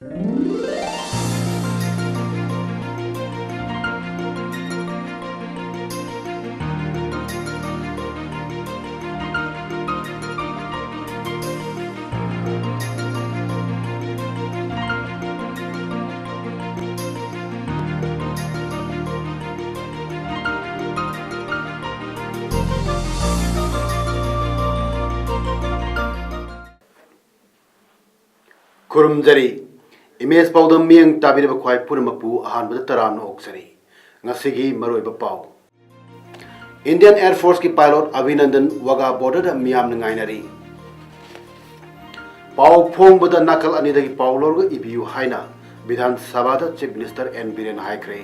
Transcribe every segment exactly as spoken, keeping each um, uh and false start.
ꯈꯨꯔꯨꯝꯖꯔꯤ꯫ Image ꯄꯥꯎꯗꯝ ꯃꯤꯠꯌꯦꯡ ꯇꯥꯕꯤꯔꯤꯕ ꯈ꯭ꯋꯥꯏ ꯄꯨꯝꯅꯃꯛꯄꯨ ꯑꯍꯥꯟꯕꯗ ꯇꯔꯥꯝꯅ ꯑꯣꯛꯆꯔꯤ꯫ ꯉꯁꯤꯒꯤ ꯃꯔꯨꯑꯣꯏꯕ ꯄꯥꯎ꯫ Indian Air Force ꯀꯤ pilot ꯑꯚꯤꯅꯟꯗꯟ ꯋꯥꯒꯥ border ꯗ ꯃꯤꯌꯥꯝꯅ ꯉꯥꯏꯅꯔꯤ꯫ ꯄꯥꯎ ꯐꯣꯡꯕꯗ ꯅꯥꯀꯜ ꯑꯅꯤꯗꯒꯤ ꯄꯥꯎ ꯂꯧꯔꯒ ꯏꯕꯤꯌꯨ ꯍꯥꯏꯅ ꯕꯤꯙꯥꯟ ꯁꯚꯥꯗ Chief Minister ꯑꯦꯟ ꯕꯤꯔꯦꯟꯅ ꯍꯥꯏꯈ꯭ꯔꯦ꯫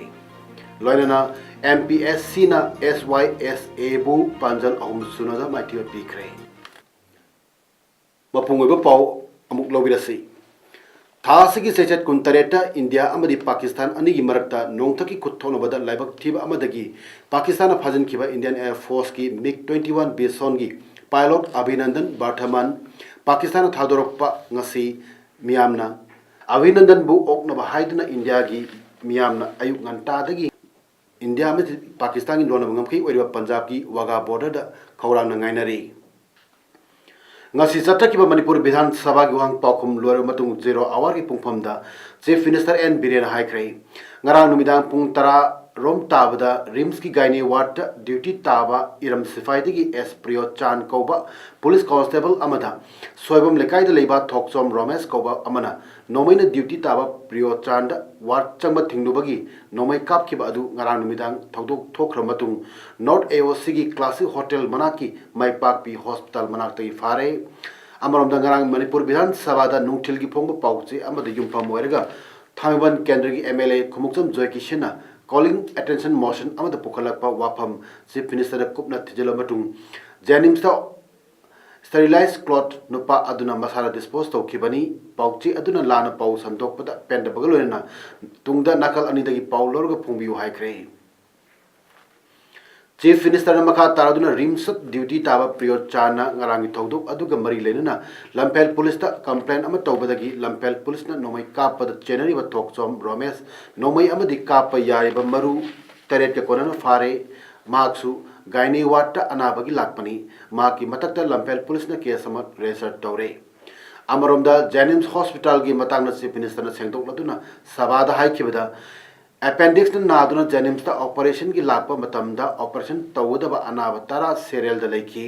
ꯂꯣꯏꯅꯅ ꯑꯦꯝ ꯄꯤ ꯑꯦꯁ ꯁꯤꯅ ꯑꯦꯁ ꯋꯥꯏ ꯑꯦꯁ ꯑꯦꯕꯨ ꯄꯥꯟꯖꯜ ꯑꯍꯨꯝ ꯁꯨꯅꯗ ꯃꯥꯏꯊꯤꯕ ꯄꯤꯈ꯭ꯔꯦ꯫ ꯃꯄꯨꯡ ꯑꯣꯏꯕ ꯄꯥꯎ ꯑꯃꯨꯛ ꯂꯧꯕꯤꯔꯁꯤ꯫ ꯊꯥ ꯑꯁꯤꯒꯤ ꯆꯩꯆꯠ ꯀꯨꯟꯇꯔꯦꯠꯇ ꯏꯟꯗꯤꯌꯥ ꯑꯃꯗꯤ ꯄꯥꯀꯤꯁꯇꯥꯟ ꯑꯅꯤꯒꯤ ꯃꯔꯛꯇ ꯅꯣꯡꯊꯛꯀꯤ ꯈꯨꯠ ꯊꯣꯛꯅꯕꯗ ꯂꯥꯏꯕꯛ ꯊꯤꯕ ꯑꯃꯗꯒꯤ ꯄꯥꯀꯤꯁꯇꯥꯟꯅ ꯐꯥꯖꯤꯟꯈꯤꯕ Indian Air Force ꯀꯤ MiG twenty one Bisonꯒꯤ pilot ꯑꯚꯤꯅꯟꯗꯟ ꯕꯔꯊꯃꯥꯟ ꯄꯥꯀꯤꯁꯇꯥꯟꯅ ꯊꯥꯗꯣꯔꯛꯄ ꯉꯁꯤ ꯃꯤꯌꯥꯝꯅ ꯑꯚꯤꯅꯟꯗꯟꯕꯨ ꯑꯣꯛꯅꯕ ꯍꯥꯏꯗꯨꯅ ꯏꯟꯗꯤꯌꯥꯒꯤ ꯃꯤꯌꯥꯝꯅ ꯑꯌꯨꯛ ꯉꯟꯇꯥꯗꯒꯤ ꯏꯟꯗꯤꯌꯥ ꯑꯃꯗꯤ ꯄꯥꯀꯤꯁꯇꯥꯟꯒꯤ ꯂꯣꯟꯅꯕ ꯉꯝꯈꯩ ꯑꯣꯏꯔꯤꯕ ꯄꯟꯖꯥꯕꯀꯤ ꯋꯥꯒꯥ border ꯗ ꯈꯧꯔꯥꯡꯅ ꯉꯥꯏꯅꯔꯤ꯫ ꯉꯁꯤ ꯆꯠꯊꯈꯤꯕ ꯃꯅꯤꯄꯨꯔ ꯕꯤꯙꯥꯟ ꯁꯚꯥꯒꯤ ꯋꯥꯍꯪ ꯄꯥꯎꯈꯨꯝ ꯂꯣꯏꯔꯕ ꯃꯇꯨꯡ zero hour ꯒꯤ ꯄꯨꯡꯐꯝꯗ Chief Minister ꯑꯦꯟ ꯕꯤꯔꯦꯟꯅ ꯍꯥꯏꯈ꯭ꯔꯦ, ꯉꯔꯥꯡ ꯅꯨꯃꯤꯗꯥꯡ ꯄꯨꯡ ꯇꯔꯥ ꯔꯣꯝ ꯇꯥꯕꯗ RIMS ꯀꯤ gynae ward ꯇ duty ꯇꯥꯕ ꯏꯔꯝ ꯁꯤꯐꯥꯏꯗꯒꯤ ꯑꯦꯁ ꯄ꯭ꯔꯤꯌꯣ ꯆꯥꯟ ꯀꯧꯕ police constable ꯑꯃꯗ ꯁꯣꯏꯕꯝ ꯂꯩꯀꯥꯏꯗ ꯂꯩꯕ ꯊꯣꯛꯆꯣꯝ ꯔꯣꯃꯦꯁ ꯀꯧꯕ ꯑꯃꯅ ꯅꯣꯡꯃꯩꯅ duty ꯇꯥꯕ ꯄ꯭ꯔꯤꯌꯣ ꯆꯥꯟꯗ ward ꯆꯪꯕ ꯊꯤꯡꯂꯨꯕꯒꯤ ꯅꯣꯡꯃꯩ ꯀꯥꯞꯈꯤꯕ ꯑꯗꯨ ꯉꯔꯥꯡ ꯅꯨꯃꯤꯗꯥꯡ ꯊꯧꯗꯣꯛ ꯊꯣꯛꯈ꯭ꯔ ꯃꯇꯨꯡ North A O C ꯒꯤ Classic Hotel ꯃꯅꯥꯛꯀꯤ ꯃꯥꯏ ꯄꯥꯛꯄꯤ hospital ꯃꯅꯥꯛꯇꯒꯤ ꯐꯥꯔꯦ꯫ ꯑꯃꯔꯣꯝꯗ, ꯉꯔꯥꯡ ꯃꯅꯤꯄꯨꯔ ꯕꯤꯙꯥꯟ ꯁꯚꯥꯗ ꯅꯨꯡꯊꯤꯜꯒꯤ ꯐꯣꯡꯕ ꯄꯥꯎꯆꯦ ꯑꯃꯗ ꯌꯨꯝꯐꯝ ꯑꯣꯏꯔꯒ ꯊꯥꯡꯃꯩꯕꯟ ꯀꯦꯟꯗ꯭ꯔꯒꯤ M L A Khumukcham ꯖꯣꯏꯀꯤꯁꯟꯅ calling attention motion ꯑꯃꯗ ꯄꯨꯈꯠꯂꯛꯄ ꯋꯥꯐꯝ Chief Minister ꯗ ꯀꯨꯞꯅ ꯊꯤꯖꯤꯜꯂꯕ ꯃꯇꯨꯡ JNIMS ꯇ sterilized cloth ꯅꯨꯄꯥ ꯑꯗꯨꯅ ꯃꯁꯥꯅ dispose ꯇꯧꯈꯤꯕꯅꯤ꯫ ꯄꯥꯎꯆꯦ ꯑꯗꯨꯅ ꯂꯥꯟꯅ ꯄꯥꯎ ꯁꯟꯗꯣꯛꯄꯗ ꯄꯦꯟꯗꯕꯒ ꯂꯣꯏꯅꯅ ꯇꯨꯡꯗ ꯅꯥꯀꯜ ꯑꯅꯤꯗꯒꯤ ꯄꯥꯎ ꯂꯧꯔꯒ ꯐꯣꯡꯕꯤꯌꯨ ꯍꯥꯏꯈ꯭ꯔꯦ꯫ Chief Ministerꯅ ꯃꯈꯥ ꯇꯥꯔꯗꯨꯅ RIMSꯇ duty ꯇꯥꯕ ꯄ꯭ꯔꯤꯌꯣꯠ ꯆꯥꯅ ꯉꯔꯥꯡꯒꯤ ꯊꯧꯗꯣꯛ ꯑꯗꯨꯒ ꯃꯔꯤ ꯂꯩꯅꯅ ꯂꯝꯐꯦꯜ policeꯇ complaint ꯑꯃ ꯇꯧꯕꯗꯒꯤ ꯂꯝꯐꯦꯜ policeꯅ ꯅꯣꯡꯃꯩ ꯀꯥꯞꯄꯗ ꯆꯦꯟꯅꯔꯤꯕ ꯊꯣꯛꯆꯣꯝ ꯔꯣꯃꯦꯁ ꯅꯣꯡꯃꯩ ꯑꯃꯗꯤ ꯀꯥꯞꯄ ꯌꯥꯔꯤꯕ ꯃꯔꯨ ꯇꯔꯦꯠꯀ ꯀꯣꯟꯅꯅ ꯐꯥꯔꯦ꯫ ꯃꯍꯥꯛꯁꯨ gynae wardꯇ ꯑꯅꯥꯕꯒꯤ ꯂꯥꯛꯄꯅꯤ꯫ ꯃꯍꯥꯛꯀꯤ ꯃꯊꯛꯇ ꯂꯝꯐꯦꯜ policeꯅ case ꯑꯃ register ꯇꯧꯔꯦ꯫ ꯑꯃꯔꯣꯝꯗ JNIMS hospitalꯒꯤ ꯃꯇꯥꯡꯗ Chief Ministerꯅ ꯁꯦꯡꯗꯣꯛꯂꯗꯨꯅ ꯁꯚꯥꯗ ꯍꯥꯏꯈꯤꯕꯗ, appendixꯅ ꯅꯥꯗꯨꯅ JNIMSꯇ operationꯒꯤ ꯂꯥꯛꯄ ꯃꯇꯝꯗ operation ꯇꯧꯒꯗꯕ ꯑꯅꯥꯕ ꯇꯔꯥ serialꯗ ꯂꯩꯈꯤ꯫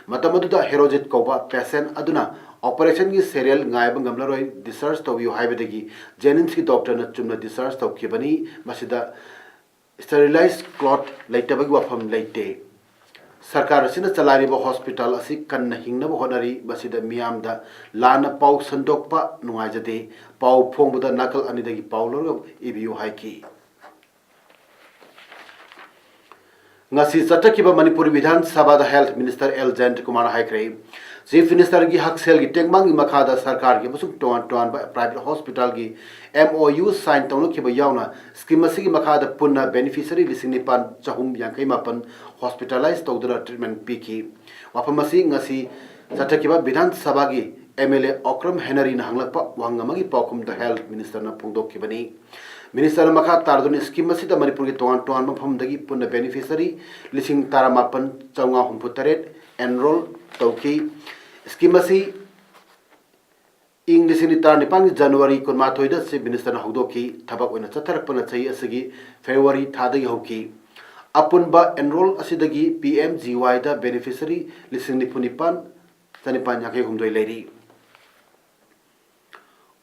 ꯃꯇꯝ ꯑꯗꯨꯗ ꯍꯦꯔꯣꯖꯤꯠ ꯀꯧꯕ patient ꯑꯗꯨꯅ operationꯒꯤ serial ꯉꯥꯏꯕ ꯉꯝꯂꯔꯣꯏ, discharge ꯇꯧꯕꯤꯌꯨ ꯍꯥꯏꯕꯗꯒꯤ JNIMSꯀꯤ doctorꯅ ꯆꯨꯝꯅ discharge ꯇꯧꯈꯤꯕꯅꯤ꯫ ꯃꯁꯤꯗ sterilized cloth ꯂꯩꯇꯕꯒꯤ ꯋꯥꯐꯝ ꯂꯩꯇꯦ꯫ ꯁꯔꯀꯥꯔ ꯑꯁꯤꯅ ꯆꯂꯥꯏꯔꯤꯕ hospital ꯑꯁꯤ ꯀꯟꯅ ꯍꯤꯡꯅꯕ ꯍꯣꯠꯅꯔꯤ꯫ ꯃꯁꯤꯗ ꯃꯤꯌꯥꯝꯗ ꯂꯥꯟꯅ ꯄꯥꯎ ꯁꯟꯗꯣꯛꯄ ꯅꯨꯡꯉꯥꯏꯖꯗꯦ꯫ ꯄꯥꯎ ꯐꯣꯡꯕꯗ ꯅꯥꯀꯜ ꯑꯅꯤꯗꯒꯤ ꯄꯥꯎ ꯂꯧꯔꯒ ꯏꯕꯤꯌꯨ ꯍꯥꯏꯈꯤ꯫ ꯉꯁꯤ ꯆꯠꯊꯈꯤꯕ ꯃꯅꯤꯄꯨꯔ ꯕꯤꯙꯥꯟ ꯁꯚꯥꯗ Health Minister ꯑꯦꯜ ꯖꯌꯟꯇ ꯀꯨꯃꯥꯔꯅ ꯍꯥꯏꯈ꯭ꯔꯦ, Chief Ministerꯒꯤ ꯍꯛꯁꯦꯜꯒꯤ ꯇꯦꯡꯕꯥꯡꯒꯤ ꯃꯈꯥꯗ ꯁꯔꯀꯥꯔꯒꯤ ꯑꯃꯁꯨꯡ ꯇꯣꯉꯥꯟ ꯇꯣꯉꯥꯟꯕ private hospitalꯒꯤ MOU sign ꯇꯧꯅꯈꯤꯕ ꯌꯥꯎꯅ scheme ꯑꯁꯤꯒꯤ ꯃꯈꯥꯗ ꯄꯨꯟꯅ beneficiary ꯂꯤꯁꯤꯡ ꯅꯤꯄꯥꯟ ꯆꯍꯨꯝ ꯌꯥꯡꯈꯩ ꯃꯥꯄꯟ hospitalize ꯇꯧꯗꯨꯅ treatment ꯄꯤꯈꯤ꯫ ꯋꯥꯐꯝ ꯑꯁꯤ ꯉꯁꯤ ꯆꯠꯊꯈꯤꯕ ꯕꯤꯙꯥꯟ ꯁꯚꯥꯒꯤ MLA ꯑꯣꯀ꯭ꯔꯝ ꯍꯦꯅꯔꯤꯅ ꯍꯪꯂꯛꯄ ꯋꯥꯍꯪ ꯑꯃꯒꯤ ꯄꯥꯎꯈꯨꯝꯗ Health Ministerꯅ ꯐꯣꯡꯗꯣꯛꯈꯤꯕꯅꯤ꯫ Ministerꯅ ꯃꯈꯥ ꯇꯥꯔꯗꯨꯅ scheme ꯑꯁꯤꯗ ꯃꯅꯤꯄꯨꯔꯒꯤ ꯇꯣꯉꯥꯟ ꯇꯣꯉꯥꯟꯕ ꯃꯐꯝꯗꯒꯤ ꯄꯨꯟꯅ beneficiary ꯂꯤꯁꯤꯡ ꯇꯔꯥꯃꯥꯄꯟ ꯆꯥꯝꯃꯉꯥ ꯍꯨꯝꯐꯨ ꯇꯔꯦꯠ enroll ꯇꯧꯈꯤ꯫ Scheme ꯑꯁꯤ ꯏꯪ ꯂꯤꯁꯤꯡ ꯑꯅꯤ ꯇꯔꯥꯅꯤꯄꯥꯟꯒꯤ January ꯀꯨꯟꯃꯥꯊꯣꯏꯗ Chief Ministerꯅ ꯍꯧꯗꯣꯛꯈꯤ꯫ ꯊꯕꯛ ꯑꯣꯏꯅ ꯆꯠꯊꯔꯛꯄꯅ ꯆꯍꯤ ꯑꯁꯤꯒꯤ February ꯊꯥꯗꯒꯤ ꯍꯧꯈꯤ꯫ ꯑꯄꯨꯟꯕ enroll ꯑꯁꯤꯗꯒꯤ PMGYꯗ beneficiary ꯂꯤꯁꯤꯡ ꯅꯤꯐꯨ ꯅꯤꯄꯥꯟ ꯆꯅꯤꯄꯥꯟ ꯌꯥꯡꯈꯩ ꯍꯨꯝꯗꯣꯏ ꯂꯩꯔꯤ꯫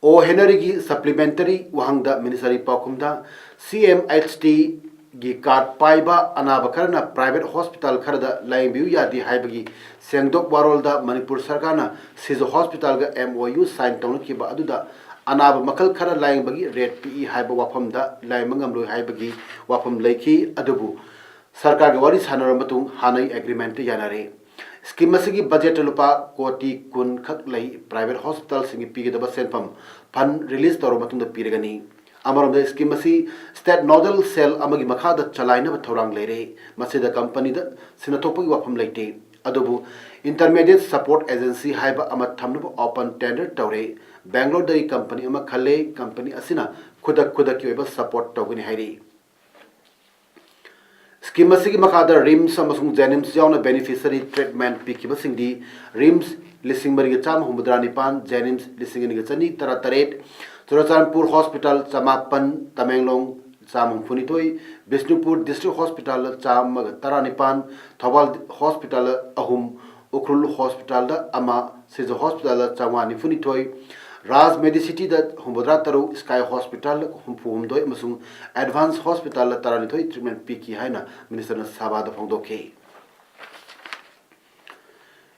ꯑꯣ ꯍꯦꯅꯔꯤꯒꯤ supplementary ꯋꯥꯍꯪꯗ ministerꯒꯤ ꯄꯥꯎꯈꯨꯝꯗ, CMHTꯒꯤ card ꯄꯥꯏꯕ ꯑꯅꯥꯕ ꯈꯔꯅ private hospital ꯈꯔꯗ ꯂꯥꯌꯦꯡꯕꯤꯌꯨ ꯌꯥꯗꯦ ꯍꯥꯏꯕꯒꯤ ꯁꯦꯡꯗꯣꯛ ꯋꯥꯔꯣꯜꯗ ꯃꯅꯤꯄꯨꯔ ꯁꯔꯀꯥꯔꯅ ꯁꯤꯖꯣ hospitalꯒ MOU sign ꯇꯧꯅꯈꯤꯕ ꯑꯗꯨꯗ ꯑꯅꯥꯕ ꯃꯈꯜ ꯈꯔ ꯂꯥꯌꯦꯡꯕꯒꯤ rate ꯄꯤꯛꯏ ꯍꯥꯏꯕ ꯋꯥꯐꯝꯗ ꯂꯥꯌꯦꯡꯕ ꯉꯝꯂꯣꯏ ꯍꯥꯏꯕꯒꯤ ꯋꯥꯐꯝ ꯂꯩꯈꯤ꯫ ꯑꯗꯨꯕꯨ ꯁꯔꯀꯥꯔꯒ ꯋꯥꯔꯤ ꯁꯥꯟꯅꯔꯕ ꯃꯇꯨꯡ ꯍꯥꯟꯅꯒꯤ agreementꯇ ꯌꯥꯅꯔꯦ꯫ Scheme ꯑꯁꯤꯒꯤ budgetꯇ ꯂꯨꯄꯥ ꯀꯣꯇꯤ ꯀꯨꯟ ꯈꯛ ꯂꯩ꯫ Private hospitalꯁꯤꯡꯒꯤ ꯄꯤꯒꯗꯕ ꯁꯦꯟꯐꯝ fund release ꯇꯧꯔꯕ ꯃꯇꯨꯡꯗ ꯄꯤꯔꯒꯅꯤ꯫ ꯑꯃꯔꯣꯝꯗ, ꯁ꯭ꯀꯤꯝ ꯑꯁꯤ ꯁ꯭ꯇꯦꯠ ꯅꯣꯗꯜ ꯁꯦꯜ ꯑꯃꯒꯤ ꯃꯈꯥꯗ ꯆꯂꯥꯏꯅꯕ ꯊꯧꯔꯥꯡ ꯂꯩꯔꯦ꯫ ꯃꯁꯤꯗ ꯀꯝꯄꯅꯤꯗ ꯁꯤꯟꯅꯊꯣꯛꯄꯒꯤ ꯋꯥꯐꯝ ꯂꯩꯇꯦ꯫ ꯑꯗꯨꯕꯨ ꯏꯟꯇꯔꯃꯦꯗꯤꯌꯦꯠ ꯁꯄꯣꯔꯠ ꯑꯦꯖꯦꯟꯁꯤ ꯍꯥꯏꯕ ꯑꯃ ꯊꯝꯅꯕ ꯑꯣꯄꯟ ꯇꯦꯟꯗꯔ ꯇꯧꯔꯦ꯫ ꯕꯦꯡꯒ꯭ꯂꯣꯔꯗꯒꯤ ꯀꯝꯄꯅꯤ ꯑꯃ ꯈꯜꯂꯦ꯫ ꯀꯝꯄꯅꯤ ꯑꯁꯤꯅ ꯈꯨꯗꯛ ꯈꯨꯗꯛꯀꯤ ꯑꯣꯏꯕ ꯁꯄꯣꯔꯠ ꯇꯧꯒꯅꯤ ꯍꯥꯏꯔꯤ꯫ ꯁ꯭ꯀꯤꯝ ꯑꯁꯤꯒꯤ ꯃꯈꯥꯗ ꯔꯤꯝꯁ ꯑꯃꯁꯨꯡ ꯖꯦꯅꯤꯝꯁ ꯌꯥꯎꯅ ꯕꯦꯅꯤꯐꯤꯁꯔꯤ ꯇ꯭ꯔꯤꯠꯃꯦꯟꯠ ꯄꯤꯈꯤꯕꯁꯤꯡꯗꯤ: ꯔꯤꯝꯁ ꯂꯤꯁꯤꯡ ꯃꯔꯤꯒ ꯆꯥꯝꯃ ꯍꯨꯝꯐꯨꯇꯔꯥ ꯅꯤꯄꯥꯟ, ꯖꯦꯅꯤꯝꯁ ꯂꯤꯁꯤꯡ ꯑꯅꯤꯒ ꯆꯅꯤ ꯇꯔꯥ ꯇꯔꯦꯠ, ꯆꯨꯔꯆꯥꯟꯄꯨꯔ ꯍꯣꯁꯄꯤꯇꯥꯜ ꯆꯃꯥꯄꯟ, ꯇꯃꯦꯡꯂꯣꯡ ꯆꯥꯝꯃ ꯍꯨꯝꯐꯨꯅꯤꯊꯣꯏ, ꯕꯤꯁꯅꯨꯄꯨꯔ ꯗꯤꯁꯇ꯭ꯔꯤꯛ ꯍꯣꯁꯄꯤꯇꯥꯜꯗ ꯆꯥꯝꯃꯒ ꯇꯔꯥꯅꯤꯄꯥꯟ, ꯊꯧꯕꯥꯜ ꯍꯣꯁꯄꯤꯇꯥꯜꯗ ꯑꯍꯨꯝ, ꯎꯈ꯭ꯔꯨꯜ ꯍꯣꯁꯄꯤꯇꯥꯜꯗ ꯑꯃ, ꯁꯤꯖ ꯍꯣꯁꯄꯤꯇꯥꯜꯗ ꯆꯥꯝꯃꯉꯥ ꯅꯤꯐꯨꯅꯤꯊꯣꯏ, ꯔꯥꯖ ꯃꯦꯗꯤꯁꯤꯇꯤꯗ ꯍꯨꯝꯐꯨꯇꯔꯥ ꯇꯔꯨꯛ, ꯁ꯭ꯀꯥꯏ ꯍꯣꯁꯄꯤꯇꯥꯜꯗ ꯍꯨꯝꯐꯨꯍꯨꯝꯗꯣꯏ ꯑꯃꯁꯨꯡ ꯑꯦꯗꯚꯥꯟꯁ ꯍꯣꯁꯄꯤꯇꯥꯜꯗ ꯇꯔꯥꯅꯤꯊꯣꯏ ꯇ꯭ꯔꯤꯠꯃꯦꯟꯠ ꯄꯤꯈꯤ ꯍꯥꯏꯅ ꯃꯤꯅꯤꯁꯇꯔꯅ ꯁꯚꯥꯗ ꯐꯣꯡꯗꯣꯛꯈꯤ꯫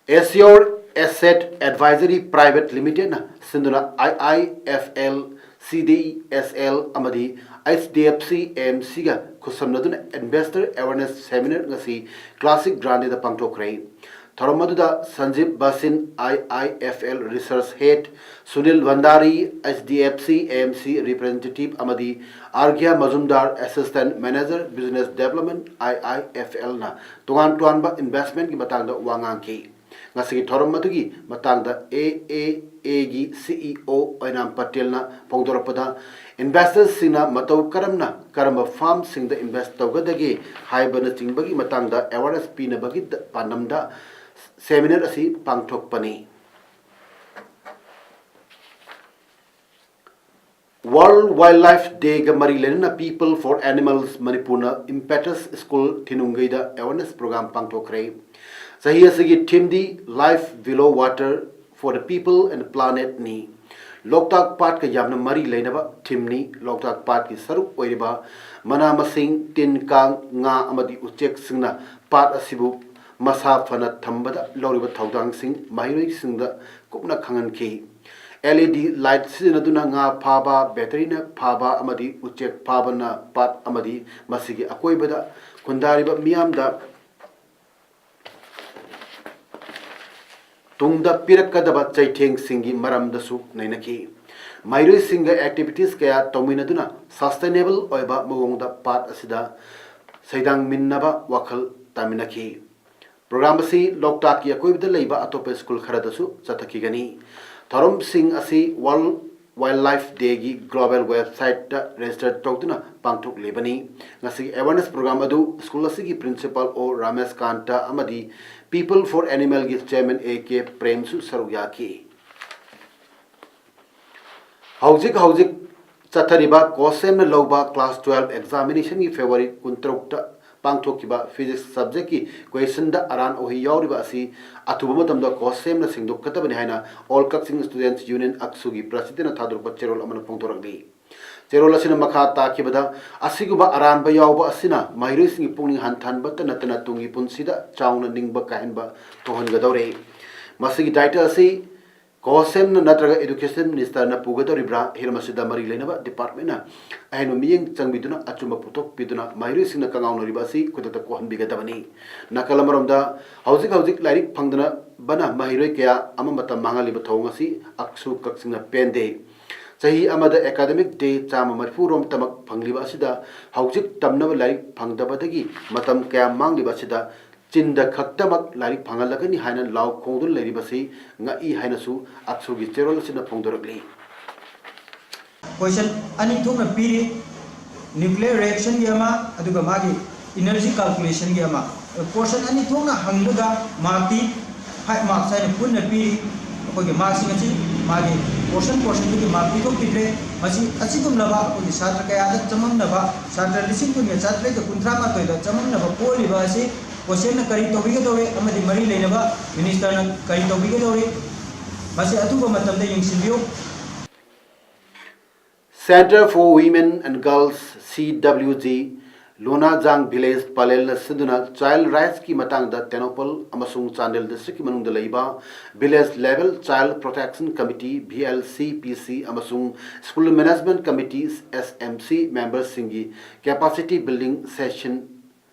ꯑꯦꯁꯤꯌꯣꯔ ꯑꯦꯁꯦꯠ ꯑꯦꯗꯚꯥꯏꯖꯔꯤ ꯄ꯭ꯔꯥꯏꯚꯦꯠ ꯂꯤꯃꯤꯇꯦꯗꯅ ꯁꯤꯟꯗꯨꯅ I I F L, C D S L ꯑꯃꯗꯤ H D F C A M ꯁꯤꯒ ꯈꯨꯠꯁꯝꯅꯗꯨꯅ ꯏꯟꯚꯦꯁꯇꯔ ꯑꯦꯋꯦꯔꯅꯦꯁ ꯁꯦꯃꯤꯅꯥꯔ ꯉꯁꯤ ꯀ꯭ꯂꯥꯁꯤꯛ ꯒ꯭ꯔꯥꯟꯗꯦꯗ ꯄꯥꯡꯊꯣꯛꯈ꯭ꯔꯦ꯫ ꯊꯧꯔꯝ ꯑꯗꯨꯗ Sanjib Bhasin, I I F L research head, Sunil Bhandari, H D F C A M C representative, ꯑꯃꯗꯤ Arghya Majumdar, assistant manager business development, I I F ꯑꯦꯜꯅ ꯇꯣꯉꯥꯟ ꯇꯣꯉꯥꯟꯕ ꯏꯟꯚꯦꯁꯃꯦꯟꯠꯀꯤ ꯃꯇꯥꯡꯗ ꯋꯥ ꯉꯥꯡꯈꯤ꯫ ꯉꯁꯤꯒꯤ ꯊꯧꯔꯝ ꯑꯗꯨꯒꯤ ꯃꯇꯥꯡꯗ ꯑꯦ ꯑꯦ ꯑꯦꯒꯤ ꯁꯤ ꯏ ꯑꯣ ꯑꯣꯏꯅꯥꯝ ꯄꯇꯦꯜꯅ ꯐꯣꯡꯗꯣꯔꯛꯄꯗ, ꯏꯟꯚꯦꯁꯇꯔꯁꯤꯡꯅ ꯃꯇꯧ ꯀꯔꯝꯅ ꯀꯔꯝꯕ ꯐꯥꯔꯝꯁꯤꯡꯗ ꯏꯟꯚꯦꯁ ꯇꯧꯒꯗꯒꯦ ꯍꯥꯏꯕꯅꯆꯤꯡꯕꯒꯤ ꯃꯇꯥꯡꯗ ꯑꯦꯋꯦꯔꯅꯦꯁ ꯄꯤꯅꯕꯒꯤ ꯄꯥꯟꯗꯝꯗ ꯁꯦꯃꯤꯅꯥꯔ ꯑꯁꯤ ꯄꯥꯡꯊꯣꯛꯄꯅꯤ꯫ ꯋꯥꯔꯜꯗ ꯋꯥꯏꯜꯗ ꯂꯥꯏꯐ ꯗꯦꯒ ꯃꯔꯤ ꯂꯩꯅꯅ People for Animals ꯃꯅꯤꯄꯨꯔꯅ ꯏꯝꯄꯦꯇꯁ ꯁ꯭ꯀꯨꯜ ꯊꯤꯅꯨꯡꯒꯩꯗ ꯑꯦꯋꯦꯔꯅꯦꯁ ꯄ꯭ꯔꯣꯒ꯭ꯔꯥꯝ ꯄꯥꯡꯊꯣꯛꯈ꯭ꯔꯦ꯫ ꯆꯍꯤ ꯑꯁꯤꯒꯤ ꯊꯤꯝꯗꯤ Life Below Water for the People and Planetꯅꯤ꯫ ꯂꯣꯛꯇꯥꯛ ꯄꯥꯠꯀ ꯌꯥꯝꯅ ꯃꯔꯤ ꯂꯩꯅꯕ ꯊꯤꯝꯅꯤ꯫ ꯂꯣꯛꯇꯥꯛ ꯄꯥꯠꯀꯤ ꯁꯔꯨꯛ ꯑꯣꯏꯔꯤꯕ ꯃꯅꯥ ꯃꯁꯤꯡ, ꯇꯤꯟ ꯀꯥꯡ, ꯉꯥ ꯑꯃꯗꯤ ꯎꯆꯦꯛꯁꯤꯡꯅ ꯄꯥꯠ ꯑꯁꯤꯕꯨ ꯃꯁꯥ ꯐꯅ ꯊꯝꯕꯗ ꯂꯧꯔꯤꯕ ꯊꯧꯗꯥꯡꯁꯤꯡ ꯃꯍꯩꯔꯣꯏꯁꯤꯡꯗ ꯀꯨꯞꯅ ꯈꯪꯍꯟꯈꯤ꯫ ꯑꯦꯜ ꯏ ꯗꯤ ꯂꯥꯏꯠ ꯁꯤꯖꯤꯟꯅꯗꯨꯅ ꯉꯥ ꯐꯥꯕ, ꯕꯦꯇꯔꯤꯅ ꯐꯥꯕ ꯑꯃꯗꯤ ꯎꯆꯦꯛ ꯐꯥꯕꯅ ꯄꯥꯠ ꯑꯃꯗꯤ ꯃꯁꯤꯒꯤ ꯑꯀꯣꯏꯕꯗ ꯈꯨꯟꯗꯥꯔꯤꯕ ꯃꯤꯌꯥꯝꯗ ꯇꯨꯡꯗ ꯄꯤꯔꯛꯀꯗꯕ ꯆꯩꯊꯦꯡꯁꯤꯡꯒꯤ ꯃꯔꯝꯗꯁꯨ ꯅꯩꯅꯈꯤ꯫ ꯃꯍꯩꯔꯣꯏꯁꯤꯡꯒ activities ꯀꯌꯥ ꯇꯧꯃꯤꯟꯅꯗꯨꯅ sustainable ꯑꯣꯏꯕ ꯃꯑꯣꯡꯗ ꯄꯥꯠ ꯑꯁꯤꯗ ꯁꯩꯗꯥꯡꯃꯤꯟꯅꯕ ꯋꯥꯈꯜ ꯇꯥꯃꯤꯟꯅꯈꯤ꯫ ꯄ꯭ꯔꯣꯒ꯭ꯔꯥꯝ ꯑꯁꯤ ꯂꯣꯛꯇꯥꯛꯀꯤ ꯑꯀꯣꯏꯕꯗ ꯂꯩꯕ ꯑꯇꯣꯞꯄ ꯁ꯭ꯀꯨꯜ ꯈꯔꯗꯁꯨ ꯆꯠꯊꯈꯤꯒꯅꯤ꯫ ꯊꯧꯔꯝꯁꯤꯡ ꯑꯁꯤ World Wildlife Dayꯒꯤ global websiteꯇ register ꯇꯧꯗꯨꯅ ꯄꯥꯡꯊꯣꯛꯂꯤꯕꯅꯤ꯫ ꯉꯁꯤꯒꯤ awareness program ꯑꯗꯨ ꯁ꯭ꯀꯨꯜ ꯑꯁꯤꯒꯤ principal ꯑꯣ ꯔꯥꯃꯦꯁꯀꯥꯟꯇ ꯑꯃꯗꯤ People for Animalꯒꯤ chairman A K ꯄ꯭ꯔꯦꯝꯁꯨ ꯁꯔꯨꯛ ꯌꯥꯈꯤ꯫ ꯍꯧꯖꯤꯛ ꯍꯧꯖꯤꯛ ꯆꯠꯊꯔꯤꯕ ꯀꯣꯁꯦꯝꯅ ꯂꯧꯕ class twelve examinationꯒꯤ February ꯀꯨꯟꯇꯔꯨꯛꯇ ꯄꯥꯡꯊꯣꯛꯈꯤꯕ physics subjectꯀꯤ questionꯗ ꯑꯔꯥꯟ ꯑꯣꯍꯤ ꯌꯥꯎꯔꯤꯕ ꯑꯁꯤ ꯑꯊꯨꯕ ꯃꯇꯝꯗ ꯀꯣꯁꯦꯝꯅ ꯁꯦꯡꯗꯣꯛꯀꯗꯕꯅꯤ ꯍꯥꯏꯅ All Kakching Students Union, ꯑꯛꯁꯨꯒꯤ presidentꯅ ꯊꯥꯗꯣꯔꯛꯄ ꯆꯦꯔꯣꯜ ꯑꯃꯅ ꯐꯣꯡꯗꯣꯔꯛꯂꯤ꯫ ꯆꯦꯔꯣꯜ ꯑꯁꯤꯅ ꯃꯈꯥ ꯇꯥꯈꯤꯕꯗ, ꯑꯁꯤꯒꯨꯝꯕ ꯑꯔꯥꯟꯕ ꯌꯥꯎꯕ ꯑꯁꯤꯅ ꯃꯍꯩꯔꯣꯏꯁꯤꯡꯒꯤ ꯄꯨꯛꯅꯤꯡ ꯍꯟꯊꯍꯟꯕꯇ ꯅꯠꯇꯅ ꯇꯨꯡꯒꯤ ꯄꯨꯟꯁꯤꯗ ꯆꯥꯎꯅ ꯅꯤꯡꯕ ꯀꯥꯏꯍꯟꯕ ꯊꯣꯛꯍꯟꯒꯗꯧꯔꯦ꯫ ꯃꯁꯤꯒꯤ ꯗꯥꯏꯇ ꯑꯁꯤ ꯀꯣꯁꯦꯝꯅ ꯅꯠꯇ꯭ꯔꯒ education ministerꯅ ꯄꯨꯒꯗꯧꯔꯤꯕ꯭ꯔꯥ? ꯍꯤꯔꯝ ꯑꯁꯤꯗ ꯃꯔꯤ ꯂꯩꯅꯕ departmentꯅ ꯑꯍꯦꯟꯕ ꯃꯤꯠꯌꯦꯡ ꯆꯪꯕꯤꯗꯨꯅ ꯑꯆꯨꯝꯕ ꯄꯨꯊꯣꯛꯄꯤꯗꯨꯅ ꯃꯍꯩꯔꯣꯏꯁꯤꯡꯅ ꯀꯉꯥꯎꯅꯔꯤꯕ ꯑꯁꯤ ꯈꯨꯗꯛꯇ ꯀꯣꯛꯍꯟꯕꯤꯒꯗꯕꯅꯤ꯫ ꯅꯥꯀꯜ ꯑꯃꯔꯣꯝꯗ, ꯍꯧꯖꯤꯛ ꯍꯧꯖꯤꯛ ꯂꯥꯏꯔꯤꯛ ꯐꯪꯗꯅꯕꯅ ꯃꯍꯩꯔꯣꯏ ꯀꯌꯥ ꯑꯃ ꯃꯇꯝ ꯃꯥꯡꯍꯜꯂꯤꯕ ꯊꯧꯑꯣꯡ ꯑꯁꯤ ꯑꯛꯁꯨ ꯀꯛꯆꯤꯡꯅ ꯄꯦꯟꯗꯦ꯫ ꯆꯍꯤ ꯑꯃꯗ academic day ꯆꯥꯝꯃ ꯃꯔꯤꯐꯨ ꯔꯣꯝꯇꯃꯛ ꯐꯪꯂꯤꯕ ꯑꯁꯤꯗ ꯍꯧꯖꯤꯛ ꯇꯝꯅꯕ ꯂꯥꯏꯔꯤꯛ ꯐꯪꯗꯕꯗꯒꯤ ꯃꯇꯝ ꯀꯌꯥ ꯃꯥꯡꯂꯤꯕ ꯑꯁꯤꯗ ꯆꯤꯟꯗ ꯈꯛꯇꯃꯛ ꯂꯥꯏꯔꯤꯛ ꯐꯪꯍꯜꯂꯒꯅꯤ ꯍꯥꯏꯅ ꯂꯥꯎ ꯈꯣꯡꯗꯨꯅ ꯂꯩꯔꯤꯕꯁꯤ ꯉꯛꯏ ꯍꯥꯏꯅꯁꯨ ꯑꯛꯁꯨꯒꯤ ꯆꯦꯔꯣꯜ ꯑꯁꯤꯅ ꯐꯣꯡꯗꯣꯔꯛꯂꯤ꯫ Question ꯑꯅꯤ ꯊꯣꯛꯅ ꯄꯤꯔꯤ, nuclear reactionꯒꯤ ꯑꯃ ꯑꯗꯨꯒ ꯃꯥꯒꯤ energy calculationꯒꯤ ꯑꯃ꯫ Portion ꯑꯅꯤ ꯊꯣꯛꯅ ꯍꯪꯕꯗ markꯇꯤ five marks ꯍꯥꯏꯅ ꯄꯨꯟꯅ ꯄꯤꯔꯤ꯫ ꯑꯩꯈꯣꯏꯒꯤ markꯁꯤꯡ ꯑꯁꯤ ꯃꯥꯒꯤ portion portionꯗꯨꯒꯤ mark ꯄꯤꯊꯣꯛꯄꯤꯗ꯭ꯔꯦ꯫ ꯃꯁꯤ ꯑꯁꯤꯒꯨꯝꯂꯕ ꯑꯩꯈꯣꯏꯒꯤ ꯁꯥꯇ꯭ꯔ ꯀꯌꯥꯗ ꯆꯃꯝꯅꯕ, ꯁꯥꯇ꯭ꯔ ꯂꯤꯁꯤꯡ ꯀꯨꯟꯒ ꯆꯥꯇ꯭ꯔꯦꯠꯀ ꯀꯨꯟꯊ꯭ꯔꯥ ꯃꯥꯊꯣꯏꯗ ꯆꯃꯝꯅꯕ ꯄꯣꯛꯍꯜꯂꯤꯕ ꯑꯁꯤ ꯀꯣꯁꯦꯝꯅ ꯀꯔꯤ ꯇꯧꯕꯤꯒꯗꯧꯔꯤ ꯑꯃꯗꯤ ꯃꯔꯤ ꯂꯩꯅꯕ ministerꯅ ꯀꯔꯤ ꯇꯧꯕꯤꯒꯗꯧꯔꯤ? ꯃꯁꯤ ꯑꯊꯨꯕ ꯃꯇꯝꯗ ꯌꯦꯡꯁꯤꯟꯕꯤꯌꯨ꯫ Centre for Women and Girls, C W G, ꯂꯣꯅꯥꯖꯥꯡ village ꯄꯂꯦꯜꯅ ꯁꯤꯟꯗꯨꯅ child rightsꯀꯤ ꯃꯇꯥꯡꯗ ꯇꯦꯡꯅꯧꯄꯜ ꯑꯃꯁꯨꯡ ꯆꯥꯟꯗꯦꯜ districtꯀꯤ ꯃꯅꯨꯡꯗ ꯂꯩꯕ village level child protection committee, V L C P C, ꯑꯃꯁꯨꯡ school management committee, S M C, memberꯁꯤꯡꯒꯤ capacity building session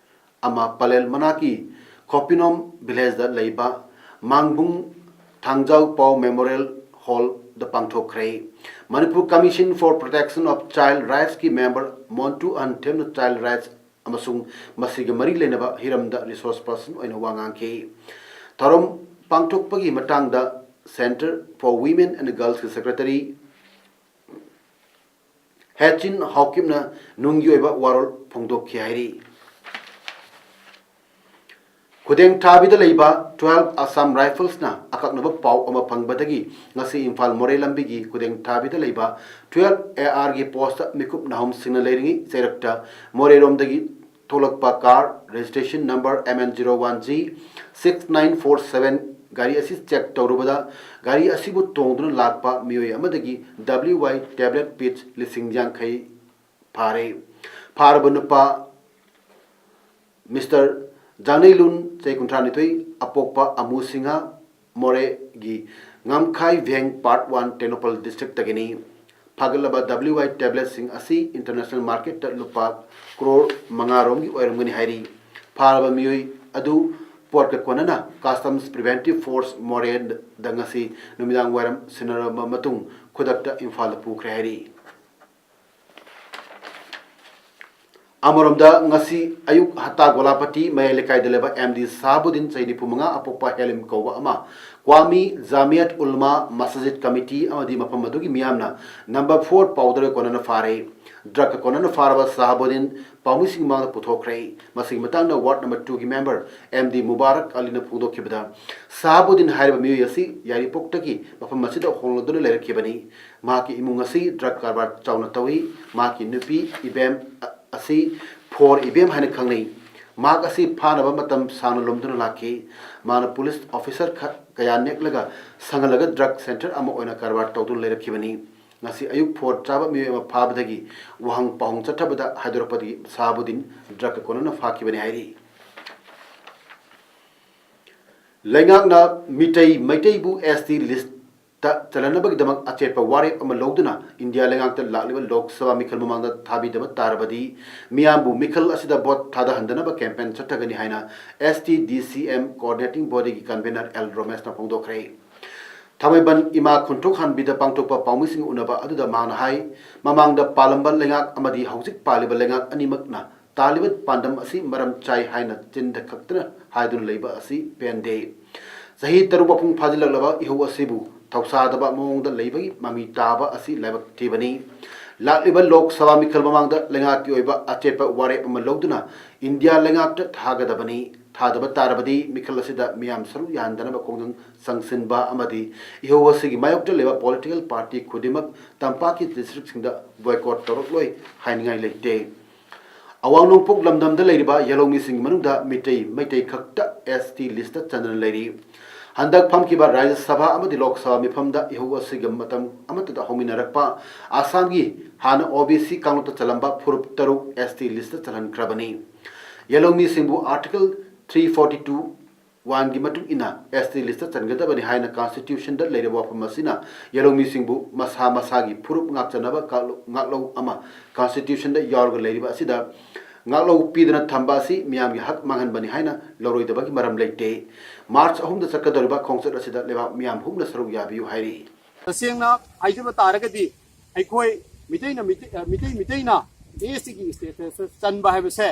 ꯑꯃ ꯄꯂꯦꯜ ꯃꯅꯥꯛꯀꯤ ꯈꯣꯄꯤꯅꯣꯝ villageꯗ ꯂꯩꯕ ꯃꯥꯡꯕꯨꯡ ꯊꯥꯡꯖꯥꯎ ꯄꯥꯎ ꯃꯦꯃꯣꯔꯤꯌꯦꯜ ꯍꯣꯜꯗ ꯄꯥꯡꯊꯣꯛꯈ꯭ꯔꯦ꯫ Manipur Commission for Protection of Child Rightsꯀꯤ ꯃꯦꯝꯕꯔ ꯃꯣꯟꯇꯨ ꯑꯍꯟꯊꯦꯝꯅ ꯆꯥꯏꯜ ꯔꯥꯏꯠꯁ ꯑꯃꯁꯨꯡ ꯃꯁꯤꯒ ꯃꯔꯤ ꯂꯩꯅꯕ ꯍꯤꯔꯝꯗ ꯔꯤꯁꯣꯔꯁ ꯄꯔꯁꯟ ꯑꯣꯏꯅ ꯋꯥ ꯉꯥꯡꯈꯤ꯫ ꯊꯧꯔꯝ ꯄꯥꯡꯊꯣꯛꯄꯒꯤ ꯃꯇꯥꯡꯗ Centre for Women and Girlsꯀꯤ ꯁꯦꯀ꯭ꯔꯦꯇꯔꯤ ꯍꯦꯆꯤꯟ ꯍꯥꯎꯀꯤꯞꯅ ꯅꯨꯡꯒꯤ ꯑꯣꯏꯕ ꯋꯥꯔꯣꯜ ꯐꯣꯡꯗꯣꯛꯈꯤ ꯍꯥꯏꯔꯤ꯫ ꯈꯨꯗꯦꯡ ꯊꯥꯕꯤꯗ ꯂꯩꯕ twelve Assam Riflesꯅ ꯑꯀꯛꯅꯕ ꯄꯥꯎ ꯑꯃ ꯐꯪꯕꯗꯒꯤ ꯉꯁꯤ ꯏꯝꯐꯥꯜ ꯃꯣꯔꯦ ꯂꯝꯕꯤꯒꯤ ꯈꯨꯗꯦꯡ ꯊꯥꯕꯤꯗ ꯂꯩꯕ twelve ARꯒꯤ ꯄꯣꯁꯇ ꯃꯤꯀꯨꯞ ꯅꯍꯨꯝꯁꯤꯡꯅ ꯂꯩꯔꯤꯉꯩ ꯆꯩꯔꯛꯇ ꯃꯣꯔꯦꯔꯣꯝꯗꯒꯤ ꯊꯣꯛꯂꯛꯄ car registration number M N zero one G six nine four seven ꯒꯥꯔꯤ ꯑꯁꯤ ꯆꯦꯛ ꯇꯧꯔꯨꯕꯗ ꯒꯥꯔꯤ ꯑꯁꯤꯕꯨ ꯇꯣꯡꯗꯨꯅ ꯂꯥꯛꯄ ꯃꯤꯑꯣꯏ ꯑꯃꯗꯒꯤ W Y tablet piece ꯂꯤꯁꯤꯡ ꯌꯥꯡꯈꯩ ꯐꯥꯔꯦ꯫ ꯐꯥꯔꯕ ꯅꯨꯄꯥ ꯃꯤꯁꯇꯔ ꯖꯥꯡꯅꯩꯂꯨꯟ, ꯆꯍꯤ ꯀꯨꯟꯊ꯭ꯔꯥ ꯅꯤꯊꯣꯏ, ꯑꯄꯣꯛꯄ ꯑꯃꯨ ꯁꯤꯡꯍ, ꯃꯣꯔꯦꯒꯤ ꯉꯝꯈꯥꯏ ꯚꯦꯡ Part One Tengnoupal ꯗꯤꯁꯇ꯭ꯔꯤꯛꯇꯒꯤꯅꯤ꯫ ꯐꯥꯒꯠꯂꯕ W Y tabletꯁꯤꯡ ꯑꯁꯤ ꯏꯟꯇꯔꯅꯦꯁꯅꯦꯜ ꯃꯥꯔꯀꯦꯠꯇ ꯂꯨꯄꯥ ꯀ꯭ꯔꯣꯔ ꯃꯉꯥ ꯔꯣꯝꯒꯤ ꯑꯣꯏꯔꯝꯒꯅꯤ ꯍꯥꯏꯔꯤ꯫ ꯐꯥꯔꯕ ꯃꯤꯑꯣꯏ ꯑꯗꯨ ꯄꯣꯠꯀ ꯀꯣꯟꯅꯅ Customs Preventive Force ꯃꯣꯔꯦꯗ ꯉꯁꯤ ꯅꯨꯃꯤꯗꯥꯡ ꯋꯥꯏꯔꯝ ꯁꯤꯟꯅꯔꯕ ꯃꯇꯨꯡ ꯈꯨꯗꯛꯇ ꯏꯝꯐꯥꯜꯗ ꯄꯨꯈ꯭ꯔꯦ ꯍꯥꯏꯔꯤ꯫ ꯑꯃꯔꯣꯝꯗ ꯉꯁꯤ ꯑꯌꯨꯛ ꯍꯠꯇꯥ ꯒꯣꯂꯥꯄꯇꯤ ꯃꯌꯥꯏ ꯂꯩꯀꯥꯏꯗ ꯂꯩꯕ M D ꯁꯍꯥꯕꯨꯗꯤꯟ, ꯆꯍꯤ ꯅꯤꯐꯨ ꯃꯉꯥ, ꯑꯄꯣꯛꯄ ꯍꯦꯂꯤꯝ ꯀꯧꯕ ꯑꯃ ꯀ꯭ꯋꯥꯃꯤ ꯖꯥꯃꯤꯌꯠ ꯎꯜꯃꯥ ꯃꯁꯖꯤꯗ ꯀꯃꯤꯇꯤ ꯑꯃꯗꯤ ꯃꯐꯝ ꯑꯗꯨꯒꯤ ꯃꯤꯌꯥꯝꯅ number four powderꯒ ꯀꯣꯟꯅꯅ ꯐꯥꯔꯦ꯫ ꯗ꯭ꯔꯒꯀ ꯀꯣꯟꯅꯅ ꯐꯥꯔꯕ ꯁꯍꯥꯕꯨꯗꯤꯟ ꯄꯥꯎꯃꯤꯁꯤꯡ ꯃꯃꯥꯡꯗ ꯄꯨꯊꯣꯛꯈ꯭ꯔꯦ꯫ ꯃꯁꯤꯒꯤ ꯃꯇꯥꯡꯗ ward number twoꯒꯤ member M D Mubarak ꯑꯂꯤꯅ ꯐꯣꯡꯗꯣꯛꯈꯤꯕꯗ, ꯁꯍꯥꯕꯨꯗꯤꯟ ꯍꯥꯏꯔꯤꯕ ꯃꯤꯑꯣꯏ ꯑꯁꯤ ꯌꯥꯏꯔꯤꯄꯣꯛꯇꯒꯤ ꯃꯐꯝ ꯑꯁꯤꯗ ꯍꯣꯡꯂꯗꯨꯅ ꯂꯩꯔꯛꯈꯤꯕꯅꯤ꯫ ꯃꯍꯥꯛꯀꯤ ꯏꯃꯨꯡ ꯑꯁꯤ ꯗ꯭ꯔꯒ ꯀꯔꯕꯥꯔ ꯆꯥꯎꯅ ꯇꯧꯏ꯫ ꯃꯍꯥꯛꯀꯤ ꯅꯨꯄꯤ ꯏꯕꯦꯝ ꯑ-, ꯑꯁꯤ ꯐꯣꯔ ꯏꯕꯦꯝ ꯍꯥꯏꯅ ꯈꯪꯅꯩ꯫ ꯃꯍꯥꯛ ꯑꯁꯤ ꯐꯥꯅꯕ ꯃꯇꯝ ꯁꯥꯡꯅ ꯂꯨꯝꯗꯨꯅ ꯂꯥꯛꯈꯤ꯫ ꯃꯍꯥꯛꯅ ꯄꯨꯂꯤꯁ ꯑꯣꯐꯤꯁꯔ ꯈ-, ꯀꯌꯥ ꯅꯦꯛꯂꯒ ꯁꯪꯍꯜꯂꯒ ꯗ꯭ꯔꯒ ꯁꯦꯟꯇꯔ ꯑꯃ ꯑꯣꯏꯅ ꯀꯔꯕꯥꯔ ꯇꯧꯗꯨꯅ ꯂꯩꯔꯛꯈꯤꯕꯅꯤ꯫ ꯉꯁꯤ ꯑꯌꯨꯛ ꯐꯣꯔ ꯆꯥꯕ ꯃꯤꯑꯣꯏ ꯑꯃ ꯐꯥꯕꯗꯒꯤ ꯋꯥꯍꯪ ꯄꯥꯎꯍꯪ ꯆꯠꯊꯕꯗ ꯍꯥꯏꯗꯣꯔꯛꯄꯗꯒꯤ ꯁꯍꯥꯕꯨꯗꯤꯟ ꯗ꯭ꯔꯒꯀ ꯀꯣꯟꯅꯅ ꯐꯥꯈꯤꯕꯅꯤ ꯍꯥꯏꯔꯤ꯫ ꯂꯩꯉꯥꯛꯅ ꯃꯤꯇꯩ ꯃꯩꯇꯩꯕꯨ S T list ꯇ ꯆꯜꯍꯟꯅꯕꯒꯤꯗꯃꯛ ꯑꯆꯦꯠꯄ ꯋꯥꯔꯦꯞ ꯑꯃ ꯂꯧꯗꯨꯅ ꯏꯟꯗꯤꯌꯥ ꯂꯩꯉꯥꯛꯇ ꯂꯥꯛꯂꯤꯕ ꯂꯣꯛ ꯁꯚꯥ ꯃꯤꯈꯜ ꯃꯃꯥꯡꯗ ꯊꯥꯕꯤꯗꯕ ꯇꯥꯔꯕꯗꯤ ꯃꯤꯌꯥꯝꯕꯨ ꯃꯤꯈꯜ ꯑꯁꯤꯗ ꯚꯣꯠ ꯊꯥꯗꯍꯟꯗꯅꯕ campaign ꯆꯠꯊꯒꯅꯤ ꯍꯥꯏꯅ S T D C M coordinating bodyꯒꯤ convener L ꯔꯣꯃꯦꯁꯅ ꯐꯣꯡꯗꯣꯛꯈ꯭ꯔꯦ꯫ ꯊꯥꯡꯃꯩꯕꯟ ꯏꯃꯥ ꯈꯨꯟꯇ꯭ꯔꯣꯛ ꯍꯥꯟꯕꯤꯗ ꯄꯥꯡꯊꯣꯛꯄ ꯄꯥꯎꯃꯤꯁꯤꯡ ꯎꯅꯕ ꯑꯗꯨꯗ ꯃꯍꯥꯛꯅ ꯍꯥꯏ, ꯃꯃꯥꯡꯗ ꯄꯥꯜꯂꯝꯕ ꯂꯩꯉꯥꯛ ꯑꯃꯗꯤ ꯍꯧꯖꯤꯛ ꯄꯥꯜꯂꯤꯕ ꯂꯩꯉꯥꯛ ꯑꯅꯤꯃꯛꯅ ꯇꯥꯜꯂꯤꯕ ꯄꯥꯟꯗꯝ ꯑꯁꯤ ꯃꯔꯝ ꯆꯥꯏ ꯍꯥꯏꯅ ꯆꯤꯟꯗ ꯈꯛꯇꯅ ꯍꯥꯏꯗꯨꯅ ꯂꯩꯕ ꯑꯁꯤ ꯄꯦꯟꯗꯦ꯫ ꯆꯍꯤ ꯇꯔꯨꯛ ꯃꯄꯨꯡ ꯐꯥꯖꯤꯜꯂꯛꯂꯕ ꯏꯍꯧ ꯑꯁꯤꯕꯨ ꯊꯧꯁꯥꯗꯕ ꯃꯑꯣꯡꯗ ꯂꯩꯕꯒꯤ ꯃꯃꯤ ꯇꯥꯕ ꯑꯁꯤ ꯂꯥꯏꯕꯛ ꯊꯤꯕꯅꯤ꯫ ꯂꯥꯛꯂꯤꯕ ꯂꯣꯛ ꯁꯚꯥ ꯃꯤꯈꯜ ꯃꯃꯥꯡꯗ ꯂꯩꯉꯥꯛꯀꯤ ꯑꯣꯏꯕ ꯑꯆꯦꯠꯄ ꯋꯥꯔꯦꯞ ꯑꯃ ꯂꯧꯗꯨꯅ ꯏꯟꯗꯤꯌꯥ ꯂꯩꯉꯥꯛꯇ ꯊꯥꯒꯗꯕꯅꯤ꯫ ꯊꯥꯗꯕ ꯇꯥꯔꯕꯗꯤ ꯃꯤꯈꯜ ꯑꯁꯤꯗ ꯃꯤꯌꯥꯝ ꯁꯔꯨꯛ ꯌꯥꯍꯟꯗꯅꯕ ꯈꯣꯡꯖꯪ ꯆꯪꯁꯤꯟꯕ ꯑꯃꯗꯤ ꯏꯍꯧ ꯑꯁꯤꯒꯤ ꯃꯥꯌꯣꯛꯇ ꯂꯩꯕ ꯄꯣꯂꯤꯇꯤꯀꯦꯜ ꯄꯥꯔꯇꯤ ꯈꯨꯗꯤꯡꯃꯛ ꯇꯝꯄꯥꯛꯀꯤ ꯗꯤꯁꯇ꯭ꯔꯤꯛꯁꯤꯡꯗ ꯕꯣꯏꯀꯣꯠ ꯇꯧꯔꯛꯂꯣꯏ ꯍꯥꯏꯅꯤꯡꯉꯥꯏ ꯂꯩꯇꯦ꯫ ꯑꯋꯥꯡ ꯅꯣꯡꯄꯣꯛ ꯂꯝꯗꯝꯗ ꯂꯩꯔꯤꯕ ꯌꯦꯂꯧꯃꯤꯁꯤꯡꯒꯤ ꯃꯅꯨꯡꯗ ꯃꯤꯇꯩ, ꯃꯩꯇꯩ ꯈꯛꯇ ꯑꯦꯁ ꯇꯤ ꯂꯤꯁꯇ ꯆꯟꯗꯨꯅ ꯂꯩꯔꯤ꯫ ꯍꯟꯗꯛ ꯐꯝꯈꯤꯕ ꯔꯥꯖ꯭ꯌ ꯁꯚꯥ ꯑꯃꯗꯤ ꯂꯣꯛ ꯁꯚꯥ ꯃꯤꯐꯝꯗ ꯏꯍꯧ ꯑꯁꯤꯒ ꯃꯇꯝ ꯑꯃꯠꯇꯗ ꯍꯧꯃꯤꯟꯅꯔꯛꯄ ꯑꯁꯥꯝꯒꯤ ꯍꯥꯟꯅ ꯑꯣ ꯕꯤ ꯁꯤ ꯀꯥꯡꯂꯨꯞꯇ ꯆꯜꯂꯝꯕ ꯐꯨꯔꯨꯞ ꯇꯔꯨꯛ ꯑꯦꯁ ꯇꯤ ꯂꯤꯁꯇ ꯆꯜꯍꯟꯈ꯭ꯔꯕꯅꯤ꯫ ꯌꯦꯂꯧꯃꯤꯁꯤꯡꯕꯨ ꯑꯥꯔꯇꯤꯀꯜ ꯊ꯭ꯔꯤ ꯐꯣꯔꯇꯤ ꯇꯨ ꯋꯥꯟꯒꯤ ꯃꯇꯨꯡ ꯏꯟꯅ ꯑꯦꯁ ꯇꯤ ꯂꯤꯁꯇ ꯆꯟꯒꯗꯕꯅꯤ ꯍꯥꯏꯅ ꯀꯟꯁꯇꯤꯇ꯭ꯌꯨꯁꯟꯗ ꯂꯩꯔꯤꯕ ꯋꯥꯐꯝ ꯑꯁꯤꯅ ꯌꯦꯂꯧꯃꯤꯁꯤꯡꯕꯨ ꯃꯁꯥ ꯃꯁꯥꯒꯤ ꯐꯨꯔꯨꯞ ꯉꯥꯛꯆꯅꯕ ꯀꯥꯡꯂꯨꯞ-, ꯉꯥꯛꯂꯧ ꯑꯃ ꯀꯟꯁꯇꯤꯇ꯭ꯌꯨꯁꯟꯗ ꯌꯥꯎꯔꯒ ꯂꯩꯔꯤꯕ ꯑꯁꯤꯗ ꯉꯥꯛꯂꯧ ꯄꯤꯗꯨꯅ ꯊꯝꯕ ꯑꯁꯤ ꯃꯤꯌꯥꯝꯒꯤ ꯍꯛ ꯃꯥꯡꯍꯟꯕꯅꯤ ꯍꯥꯏꯅ ꯂꯧꯔꯣꯏꯗꯕꯒꯤ ꯃꯔꯝ ꯂꯩꯇꯦ꯫ ꯃꯥꯔꯆ ꯑꯍꯨꯝꯗ ꯆꯠꯀꯗꯧꯔꯤꯕ ꯈꯣꯡꯆꯠ ꯑꯁꯤꯗ ꯂꯩꯕꯥꯛ ꯃꯤꯌꯥꯝ ꯍꯨꯞꯅ ꯁꯔꯨꯛ ꯌꯥꯕꯤꯌꯨ ꯍꯥꯏꯔꯤ꯫ ꯇꯁꯦꯡꯅ ꯍꯥꯏꯖꯕ ꯇꯥꯔꯒꯗꯤ ꯑꯩꯈꯣꯏ ꯃꯤꯇꯩꯅ ꯃꯤꯇꯩ, ꯑ, ꯃꯤꯇꯩ, ꯃꯤꯇꯩꯅ ꯑꯦꯁ ꯇꯤꯒꯤ ꯁ꯭ꯇꯦꯇꯁꯇ ꯆꯟꯕ ꯍꯥꯏꯕꯁꯦ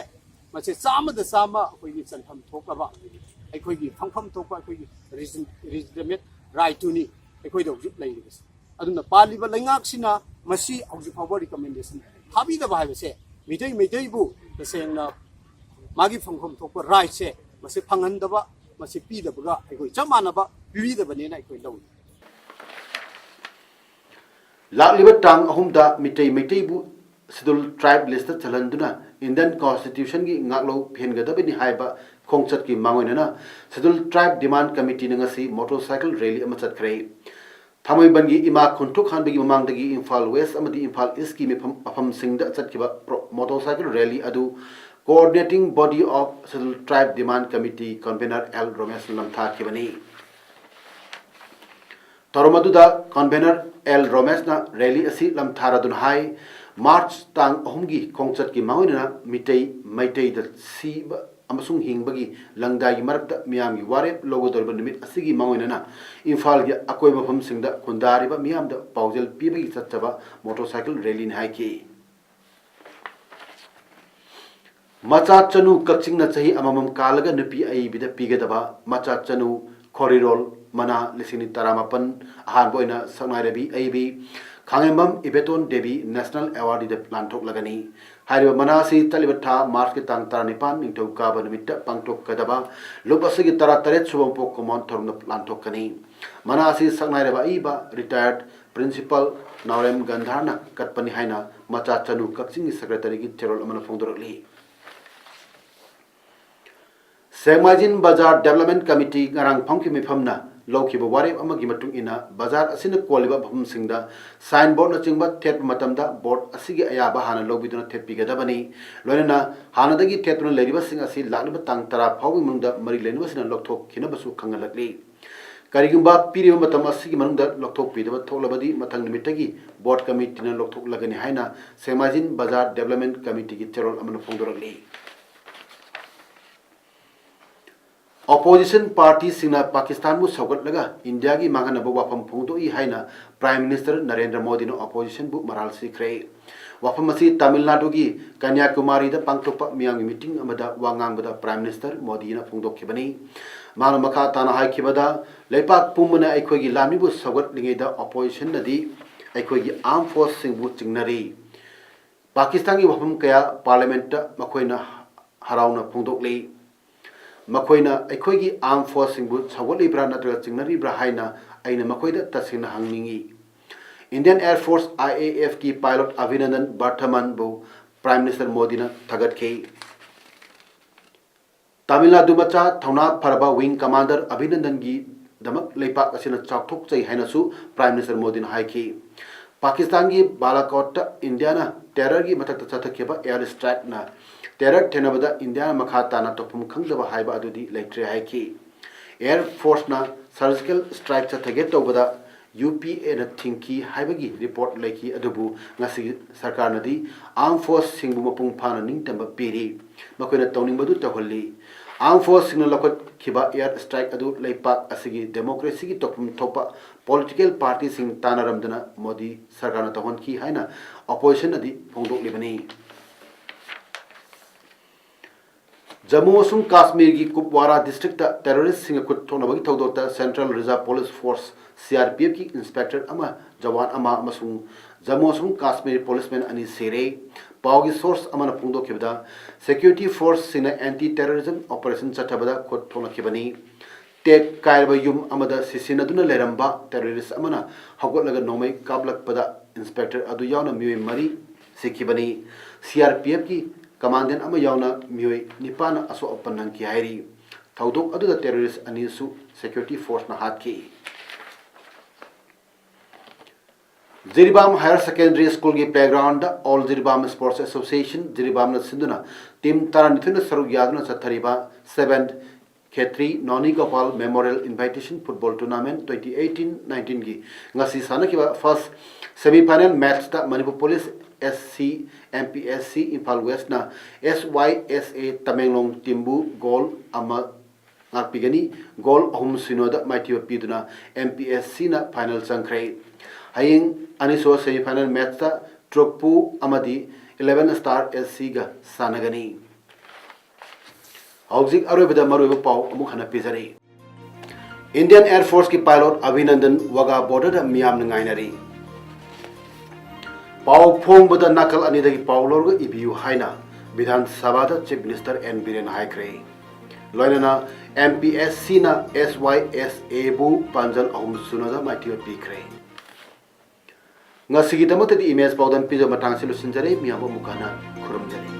ꯃꯁꯤ ꯆꯥꯝꯃꯗ ꯆꯥꯝꯃ ꯑꯩꯈꯣꯏꯒꯤ ꯆꯟꯐꯝ ꯊꯣꯛꯂꯕ, ꯑꯩꯈꯣꯏꯒꯤ ꯐꯪꯐꯝ ꯊꯣꯛꯄ ꯑꯩꯈꯣꯏꯒꯤ ꯔꯤꯖꯟ-, ꯔꯤꯖꯅꯦꯕꯜ ꯔꯥꯏꯠꯇꯨꯅꯤ ꯑꯩꯈꯣꯏꯗ ꯍꯧꯖꯤꯛ ꯂꯩꯔꯤꯕꯁꯦ꯫ ꯑꯗꯨꯅ ꯄꯥꯜꯂꯤꯕ ꯂꯩꯉꯥꯛꯁꯤꯅ ꯃꯁꯤ ꯍꯧꯖꯤꯛ ꯐꯥꯎꯕ ꯔꯤꯀꯃꯦꯟꯗꯦꯁꯟ ꯊꯥꯕꯤꯗꯕ ꯍꯥꯏꯕꯁꯦ ꯃꯤꯇꯩ ꯃꯩꯇꯩꯕꯨ ꯇꯁꯦꯡꯅ ꯃꯥꯒꯤ ꯐꯪꯐꯝ ꯊꯣꯛꯄ ꯔꯥꯏꯠꯁꯦ ꯃꯁꯤ ꯐꯪꯍꯟꯗꯕ, ꯃꯁꯤ ꯄꯤꯗꯕꯒ ꯑꯩꯈꯣꯏ ꯆꯞ ꯃꯥꯟꯅꯕ ꯄꯤꯕꯤꯗꯕꯅꯦꯅ ꯑꯩꯈꯣꯏ ꯂꯧꯏ꯫ ꯂꯥꯛꯂꯤꯕ ꯇꯥꯡ ꯑꯍꯨꯝꯗ ꯃꯤꯇꯩ ꯃꯩꯇꯩꯕꯨ ꯁꯦꯗꯨꯜ ꯇ꯭ꯔꯥꯏꯕ ꯂꯤꯁꯇ ꯆꯜꯍꯟꯗꯨꯅ ꯏꯟꯗꯤꯌꯟ ꯀꯟꯁꯇꯤꯇ꯭ꯌꯨꯁꯟꯒꯤ ꯉꯥꯛꯂꯧ ꯄꯤꯍꯟꯒꯗꯕꯅꯤ ꯍꯥꯏꯕ ꯈꯣꯡꯆꯠꯀꯤ ꯃꯥꯡꯑꯣꯏꯅꯅ ꯁꯦꯗꯨꯜ ꯇ꯭ꯔꯥꯏꯕ ꯗꯤꯃꯥꯟꯗ ꯀꯃꯤꯇꯤꯅ ꯉꯁꯤ ꯃꯣꯇꯣꯔꯁꯥꯏꯀꯜ ꯔꯦꯂꯤ ꯑꯃ ꯆꯠꯈ꯭ꯔꯦ꯫ ꯊꯥꯡꯃꯩꯕꯟꯒꯤ ꯏꯃꯥ ꯈꯨꯟꯇ꯭ꯔꯨꯛ ꯍꯥꯟꯕꯒꯤ ꯃꯃꯥꯡꯗꯒꯤ ꯏꯝꯐꯥꯜ ꯋꯦꯁ ꯑꯃꯗꯤ ꯏꯝꯐꯥꯜ ꯏꯁꯀꯤ ꯃꯐꯝ, ꯃꯐꯝꯁꯤꯡꯗ ꯆꯠꯈꯤꯕ ꯄ꯭ꯔꯣ-, ꯃꯣꯇꯣꯔꯁꯥꯏꯀꯜ ꯔꯦꯂꯤ ꯑꯗꯨ Coordinating Body of Scheduled Tribe Demand Committee convener L ꯔꯣꯃꯦꯁꯅ ꯂꯝꯊꯥꯈꯤꯕꯅꯤ꯫ ꯊꯧꯔꯝ ꯑꯗꯨꯗ convener ꯑꯦꯜ ꯔꯣꯃꯦꯁꯅ ꯔꯦꯂꯤ ꯑꯁꯤ ꯂꯝꯊꯥꯔꯗꯨꯅ ꯍꯥꯏ, ꯃꯥꯔꯆ ꯇꯥꯡ ꯑꯍꯨꯝꯒꯤ ꯈꯣꯡꯆꯠꯀꯤ ꯃꯥꯡꯑꯣꯏꯅꯅ ꯃꯤꯇꯩ, ꯃꯩꯇꯩꯗ ꯁꯤꯕ, ꯑꯃꯁꯨꯡ ꯍꯤꯡꯕꯒꯤ ꯂꯪꯗꯥꯏꯒꯤ ꯃꯔꯛꯇ ꯃꯤꯌꯥꯝꯒꯤ ꯋꯥꯔꯦꯞ ꯂꯧꯒꯗꯧꯔꯤꯕ ꯅꯨꯃꯤꯠ ꯑꯁꯤꯒꯤ ꯃꯥꯡꯑꯣꯏꯅꯅ ꯏꯝꯐꯥꯜꯒꯤ ꯑꯀꯣꯏꯕ ꯃꯐꯝꯁꯤꯡꯗ ꯈꯨꯟꯗꯥꯔꯤꯕ ꯃꯤꯌꯥꯝꯗ ꯄꯥꯎꯖꯦꯜ ꯄꯤꯕꯒꯤ ꯆꯠꯆꯕ ꯃꯣꯇꯣꯔꯁꯥꯏꯀꯜ ꯔꯦꯂꯤꯅꯤ ꯍꯥꯏꯈꯤ꯫ ꯃꯆꯥ ꯆꯅꯨ ꯀꯛꯆꯤꯡꯅ ꯆꯍꯤ ꯑꯃꯃꯝ ꯀꯥꯜꯂꯒ ꯅꯨꯄꯤ ꯑꯏꯕꯤꯗ ꯄꯤꯒꯗꯕ ꯃꯆꯥ ꯆꯅꯨ ꯈꯣꯔꯤꯔꯣꯜ ꯃꯅꯥ ꯂꯤꯁꯤꯡ ꯑꯅꯤ ꯇꯔꯥꯃꯥꯄꯟ ꯑꯍꯥꯟꯕ ꯑꯣꯏꯅ ꯁꯛꯅꯥꯏꯔꯕꯤ ꯑꯏꯕꯤ ꯈꯥꯉꯦꯝꯕꯝ ꯏꯕꯦꯇꯣꯟ ꯗꯦꯕꯤ ꯅꯦꯁꯅꯦꯜ ꯑꯦꯋꯥꯔꯗꯤꯗ ꯂꯥꯟꯊꯣꯛꯂꯒꯅꯤ꯫ ꯍꯥꯏꯔꯤꯕ ꯃꯅꯥ ꯑꯁꯤ ꯆꯠꯂꯤꯕ ꯊꯥ ꯃꯥꯔꯆꯀꯤ ꯇꯥꯡ ꯇꯔꯥꯅꯤꯄꯥꯟ ꯅꯤꯡꯊꯧꯀꯥꯕ ꯅꯨꯃꯤꯠꯇ ꯄꯥꯡꯊꯣꯛꯀꯗꯕ ꯂꯨꯞ ꯑꯁꯤꯒꯤ ꯇꯔꯥꯇꯔꯦꯠ ꯁꯨꯕ ꯄꯣꯛ ꯀꯨꯝꯑꯣꯟ ꯊꯧꯔꯝꯗ ꯂꯥꯟꯊꯣꯛꯀꯅꯤ꯫ ꯃꯅꯥ ꯑꯁꯤ ꯁꯛꯅꯥꯏꯔꯕ ꯑꯏꯕ ꯔꯤꯇꯥꯌꯔꯠ ꯄ꯭ꯔꯤꯟꯁꯤꯄꯥꯜ ꯅꯥꯎꯔꯦꯝ ꯒꯟꯙꯥꯔꯅ ꯀꯠꯄꯅꯤ ꯍꯥꯏꯅ ꯃꯆꯥ ꯆꯅꯨ ꯀꯛꯆꯤꯡꯒꯤ ꯁꯦꯀ꯭ꯔꯦꯇꯔꯤꯒꯤ ꯆꯦꯔꯣꯜ ꯑꯃꯅ ꯐꯣꯡꯗꯣꯔꯛꯂꯤ꯫ ꯁꯦꯛꯃꯥꯏꯖꯤꯟ ꯕꯖꯥꯔ ꯗꯦꯕꯂꯞꯃꯦꯟ ꯀꯃꯤꯇꯤ ꯉꯔꯥꯡ ꯐꯝꯈꯤꯕ ꯃꯤꯐꯝꯅ ꯂꯧꯈꯤꯕ ꯋꯥꯔꯦꯞ ꯑꯃꯒꯤ ꯃꯇꯨꯡ ꯏꯟꯅ ꯕꯖꯥꯔ ꯑꯁꯤꯅ ꯀꯣꯜꯂꯤꯕ ꯃꯐꯝꯁꯤꯡꯗ ꯁꯥꯏꯟ ꯕꯣꯔꯗꯅꯆꯤꯡꯕ ꯊꯦꯠꯄ ꯃꯇꯝꯗ ꯕꯣꯔꯗ ꯑꯁꯤꯒꯤ ꯑꯌꯥꯕ ꯍꯥꯟꯅ ꯂꯧꯕꯤꯗꯨꯅ ꯊꯦꯠꯄꯤꯒꯗꯕꯅꯤ꯫ ꯂꯣꯏꯅꯅ ꯍꯥꯟꯅꯗꯒꯤ ꯊꯦꯠꯇꯨꯅ ꯂꯩꯔꯤꯕꯁꯤꯡ ꯑꯁꯤ ꯂꯥꯛꯂꯤꯕ ꯇꯥꯡ ꯇꯔꯥ ꯐꯥꯎꯕꯒꯤ ꯃꯅꯨꯡꯗ ꯃꯔꯤ ꯂꯩꯅꯕꯁꯤꯡꯅ ꯂꯧꯊꯣꯛꯈꯤꯅꯕꯁꯨ ꯈꯪꯍꯜꯂꯛꯂꯤ꯫ ꯀꯔꯤꯒꯨꯝꯕ ꯄꯤꯔꯤꯕ ꯃꯇꯝ ꯑꯁꯤꯒꯤ ꯃꯅꯨꯡꯗ ꯂꯧꯊꯣꯛꯄꯤꯗꯕ ꯊꯣꯛꯂꯕꯗꯤ ꯃꯊꯪ ꯅꯨꯃꯤꯠꯇꯒꯤ ꯕꯣꯔꯗ ꯀꯃꯤꯇꯤꯅ ꯂꯧꯊꯣꯛꯂꯒꯅꯤ ꯍꯥꯏꯅ ꯁꯦꯛꯃꯥꯏꯖꯤꯟ ꯕꯖꯥꯔ ꯗꯦꯕꯂꯞꯃꯦꯟ ꯀꯃꯤꯇꯤꯒꯤ ꯆꯦꯔꯣꯜ ꯑꯃꯅ ꯐꯣꯡꯗꯣꯔꯛꯂꯤ꯫ ꯑꯣꯄꯣꯖꯤꯁꯟ ꯄꯥꯔꯇꯤꯁꯤꯡꯅ ꯄꯥꯀꯤꯁꯇꯥꯟꯕꯨ ꯁꯧꯒꯠꯂꯒ ꯏꯟꯗꯤꯌꯥꯒꯤ ꯃꯥꯡꯍꯟꯅꯕ ꯋꯥꯐꯝ ꯐꯣꯡꯗꯣꯛꯏ ꯍꯥꯏꯅ ꯄ꯭ꯔꯥꯏꯝ ꯃꯤꯅꯤꯁꯇꯔ ꯅꯔꯦꯟꯗ꯭ꯔ ꯃꯣꯗꯤꯅ ꯑꯣꯄꯣꯖꯤꯁꯟꯕꯨ ꯃꯔꯥꯜ ꯁꯤꯈ꯭ꯔꯦ꯫ ꯋꯥꯐꯝ ꯑꯁꯤ ꯇꯥꯃꯤꯜ ꯅꯥꯗꯨꯒꯤ ꯀꯟꯌꯥꯀꯨꯃꯥꯔꯤꯗ ꯄꯥꯡꯊꯣꯛꯄ ꯃꯤꯌꯥꯝꯒꯤ ꯃꯤꯇꯤꯡ ꯑꯃꯗ ꯋꯥ ꯉꯥꯡꯕꯗ ꯄ꯭ꯔꯥꯏꯝ ꯃꯤꯅꯤꯁꯇꯔ ꯃꯣꯗꯤꯅ ꯐꯣꯡꯗꯣꯛꯈꯤꯕꯅꯤ꯫ ꯃꯍꯥꯛꯅ ꯃꯈꯥ ꯇꯥꯅ ꯍꯥꯏꯈꯤꯕꯗ, ꯂꯩꯄꯥꯛ ꯄꯨꯝꯕꯅ ꯑꯩꯈꯣꯏꯒꯤ ꯂꯥꯟꯃꯤꯕꯨ ꯁꯧꯒꯠꯂꯤꯉꯩꯗ ꯑꯣꯄꯣꯖꯤꯁꯟꯅꯗꯤ ꯑꯩꯈꯣꯏꯒꯤ ꯑꯥꯔꯝ ꯐꯣꯔꯁꯁꯤꯡꯕꯨ ꯆꯤꯡꯅꯔꯤ꯫ ꯄꯥꯀꯤꯁꯇꯥꯟꯒꯤ ꯋꯥꯐꯝ ꯀꯌꯥ ꯄꯥꯔꯂꯤꯌꯥꯃꯦꯟꯠꯇ ꯃꯈꯣꯏꯅ ꯍꯔꯥꯎꯅ ꯐꯣꯡꯗꯣꯛꯂꯤ꯫ ꯃꯈꯣꯏꯅ ꯑꯩꯈꯣꯏꯒꯤ ꯑꯥꯔꯝ ꯐꯣꯔꯁꯁꯤꯡꯕꯨ ꯁꯧꯒꯠꯂꯤꯕ꯭ꯔꯥ ꯅꯠꯇ꯭ꯔꯒ ꯆꯤꯡꯅꯔꯤꯕ꯭ꯔꯥ ꯍꯥꯏꯅ ꯑꯩꯅ ꯃꯈꯣꯏꯗ ꯇꯁꯦꯡꯅ ꯍꯪꯅꯤꯡꯏ꯫ Indian air force, I A ꯑꯦꯐꯀꯤ ꯄꯥꯏꯂꯣꯠ ꯑꯚꯤꯅꯟꯗꯟ ꯕꯔꯊꯃꯟꯕꯨ ꯄ꯭ꯔꯥꯏꯝ ꯃꯤꯅꯤꯁꯇꯔ ꯃꯣꯗꯤꯅ ꯊꯥꯒꯠꯈꯤ꯫ ꯇꯥꯃꯤꯜ ꯅꯥꯗꯨ ꯃꯆꯥ ꯊꯧꯅꯥ ꯐꯔꯕ ꯋꯤꯡ ꯀꯃꯥꯟꯗꯔ ꯑꯚꯤꯅꯟꯗꯟꯒꯤꯗꯃꯛ ꯂꯩꯄꯥꯛ ꯑꯁꯤꯅ ꯆꯥꯎꯊꯣꯛꯆꯩ ꯍꯥꯏꯅꯁꯨ ꯄ꯭ꯔꯥꯏꯝ ꯃꯤꯅꯤꯁꯇꯔ ꯃꯣꯗꯤꯅ ꯍꯥꯏꯈꯤ꯫ ꯄꯥꯀꯤꯁꯇꯥꯟꯒꯤ ꯕꯥꯂꯥꯀꯣꯠꯇ ꯏꯟꯗꯤꯌꯥꯅ ꯇꯦꯔꯔꯒꯤ ꯃꯊꯛꯇ ꯆꯠꯊꯈꯤꯕ ꯑꯦꯌꯔ ꯁ꯭ꯇ꯭ꯔꯥꯏꯛꯅ ꯇꯦꯔꯔ ꯊꯦꯡꯅꯕꯗ ꯏꯟꯗꯤꯌꯥꯅ ꯃꯈꯥ ꯇꯥꯅ ꯇꯧꯐꯝ ꯈꯪꯗꯕ ꯍꯥꯏꯕ ꯑꯗꯨꯗꯤ ꯂꯩꯇ꯭ꯔꯦ ꯍꯥꯏꯈꯤ꯫ ꯑꯦꯌꯔ ꯐꯣꯔꯁꯅ ꯁꯔꯖꯤꯀꯦꯜ ꯁ꯭ꯇ꯭ꯔꯥꯏꯛ ꯆꯠꯊꯒꯦ ꯇꯧꯕꯗ UPAꯅ ꯊꯤꯡꯈꯤ ꯍꯥꯏꯕꯒꯤ report ꯂꯩꯈꯤ, ꯑꯗꯨꯕꯨ ꯉꯁꯤꯒꯤ ꯁꯔꯀꯥꯔꯅꯗꯤ armed forceꯁꯤꯡꯕꯨ ꯃꯄꯨꯡ ꯐꯥꯅ ꯅꯤꯡꯇꯝꯕ ꯄꯤꯔꯤ꯫ ꯃꯈꯣꯏꯅ ꯇꯧꯅꯤꯡꯕꯗꯨ ꯇꯧꯍꯜꯂꯤ꯫ Armed forceꯁꯤꯡꯅ ꯂꯧꯈꯠꯈꯤꯕ air strike ꯑꯗꯨ ꯂꯩꯄꯥꯛ ꯑꯁꯤꯒꯤ democracyꯒꯤ ꯇꯧꯐꯝ ꯊꯣꯛꯄ political partyꯁꯤꯡ ꯇꯥꯟꯅꯔꯝꯗꯅ ꯃꯣꯗꯤ ꯁꯔꯀꯥꯔꯅ ꯇꯧꯍꯟꯈꯤ ꯍꯥꯏꯅ oppositionꯅꯗꯤ ꯐꯣꯡꯗꯣꯛꯂꯤꯕꯅꯤ꯫ ꯖꯝꯃꯨ ꯑꯃꯁꯨꯡ ꯀꯥꯁꯃꯤꯔꯒꯤ ꯀꯨꯞꯋꯥꯔꯥ districtꯇ terroristꯁꯤꯡꯒ ꯈꯨꯠ ꯊꯣꯛꯅꯕꯒꯤ ꯊꯧꯗꯣꯛꯇ Central Reserve Police Force, CRPFꯀꯤ inspector ꯑꯃ, ꯖꯋꯥꯟ ꯑꯃ ꯑꯃꯁꯨꯡ ꯖꯝꯃꯨ ꯑꯃꯁꯨꯡ ꯀꯥꯁꯃꯤꯔ policeman ꯑꯅꯤ ꯁꯤꯔꯦ꯫ ꯄꯥꯎꯒꯤ source ꯑꯃꯅ ꯐꯣꯡꯗꯣꯛꯈꯤꯕꯗ, security forceꯁꯤꯡꯅ anti terrorism operation ꯆꯠꯊꯕꯗ ꯈꯨꯠ ꯊꯣꯛꯅꯈꯤꯕꯅꯤ꯫ ꯇꯦꯛ ꯀꯥꯏꯔꯕ ꯌꯨꯝ ꯑꯃꯗ ꯁꯤꯁꯤꯟꯅꯗꯨꯅ ꯂꯩꯔꯝꯕ terrorist ꯑꯃꯅ ꯍꯧꯒꯠꯂꯒ ꯅꯣꯡꯃꯩ ꯀꯥꯞꯂꯛꯄꯗ inspector ꯑꯗꯨ ꯌꯥꯎꯅ ꯃꯤꯑꯣꯏ ꯃꯔꯤ ꯁꯤꯈꯤꯕꯅꯤ꯫ CRPFꯀꯤ commandant ꯑꯃ ꯌꯥꯎꯅ ꯃꯤꯑꯣꯏ ꯅꯤꯄꯥꯟꯅ ꯑꯁꯣꯛ ꯑꯄꯟ ꯅꯪꯈꯤ ꯍꯥꯏꯔꯤ꯫ ꯊꯧꯗꯣꯛ ꯑꯗꯨꯗ terrorist ꯑꯅꯤꯁꯨ security forceꯅ ꯍꯥꯠꯈꯤ꯫ Jiribam Higher Secondary Schoolꯒꯤ playgroundꯗ All Jiribam Sports Association, ꯖꯤꯔꯤꯕꯥꯝꯅ ꯁꯤꯟꯗꯨꯅ team ꯇꯔꯥꯅꯤꯊꯣꯏꯅ ꯁꯔꯨꯛ ꯌꯥꯗꯨꯅ ꯆꯠꯊꯔꯤꯕ seventh Khetri Noni Gopal Memorial Invitation Football Tournament twenty eighteen nineteenꯒꯤ ꯉꯁꯤ ꯁꯥꯟꯅꯈꯤꯕ first semi final matchꯇ Manipur Police SC MPSC Imphal Westꯅ SYSA Tamenglong teamꯕꯨ goal ꯑꯃ ꯉꯥꯛꯄꯤꯒꯅꯤ꯫ Goal ꯑꯍꯨꯝ ꯁꯤꯅꯣꯗ ꯃꯥꯏꯊꯤꯕ ꯄꯤꯗꯨꯅ MPSCꯅ final ꯆꯪꯈ꯭ꯔꯦ꯫ ꯍꯌꯦꯡ ꯑꯅꯤꯁꯨꯕ semi final matchꯇ Trukpu ꯑꯃꯗꯤ eleven Star SCꯒ ꯁꯥꯟꯅꯒꯅꯤ꯫ ꯍꯧꯖꯤꯛ ꯑꯔꯣꯏꯕꯗ ꯃꯔꯨꯑꯣꯏꯕ ꯄꯥꯎ ꯑꯃꯨꯛ ꯍꯟꯅ ꯄꯤꯖꯔꯤ꯫ Indian Air Forceꯀꯤ pilot Abhinandan Wagah borderꯗ ꯃꯤꯌꯥꯝꯅ ꯉꯥꯏꯅꯔꯤ꯫ ꯄꯥꯎ ꯐꯣꯡꯕꯗ ꯅꯥꯀꯜ ꯑꯅꯤꯗꯒꯤ ꯄꯥꯎ ꯂꯧꯔꯒ ꯏꯕꯤꯌꯨ ꯍꯥꯏꯅ ꯕꯤꯙꯥꯟ ꯁꯚꯥꯗ Chief Minister N ꯕꯤꯔꯦꯟ ꯍꯥꯏꯈ꯭ꯔꯦ꯫ ꯂꯣꯏꯅꯅ MPSCꯅ SYSAꯕꯨ ꯄꯥꯟꯖꯜ ꯑꯍꯨꯝ ꯁꯤꯅꯣꯗ ꯃꯥꯏꯊꯤꯕ ꯄꯤꯈ꯭ꯔꯦ꯫ ꯉꯁꯤꯒꯤꯗꯃꯛꯇꯗꯤ ꯏꯃꯦꯖ ꯄꯥꯎꯗꯝ ꯄꯤꯖꯕ ꯃꯇꯥꯡꯁꯤ ꯂꯣꯏꯁꯤꯟꯖꯔꯦ꯫ ꯃꯤꯌꯥꯝꯕꯨ ꯑꯃꯨꯛ ꯍꯟꯅ ꯈꯨꯔꯨꯝꯖꯔꯤ꯫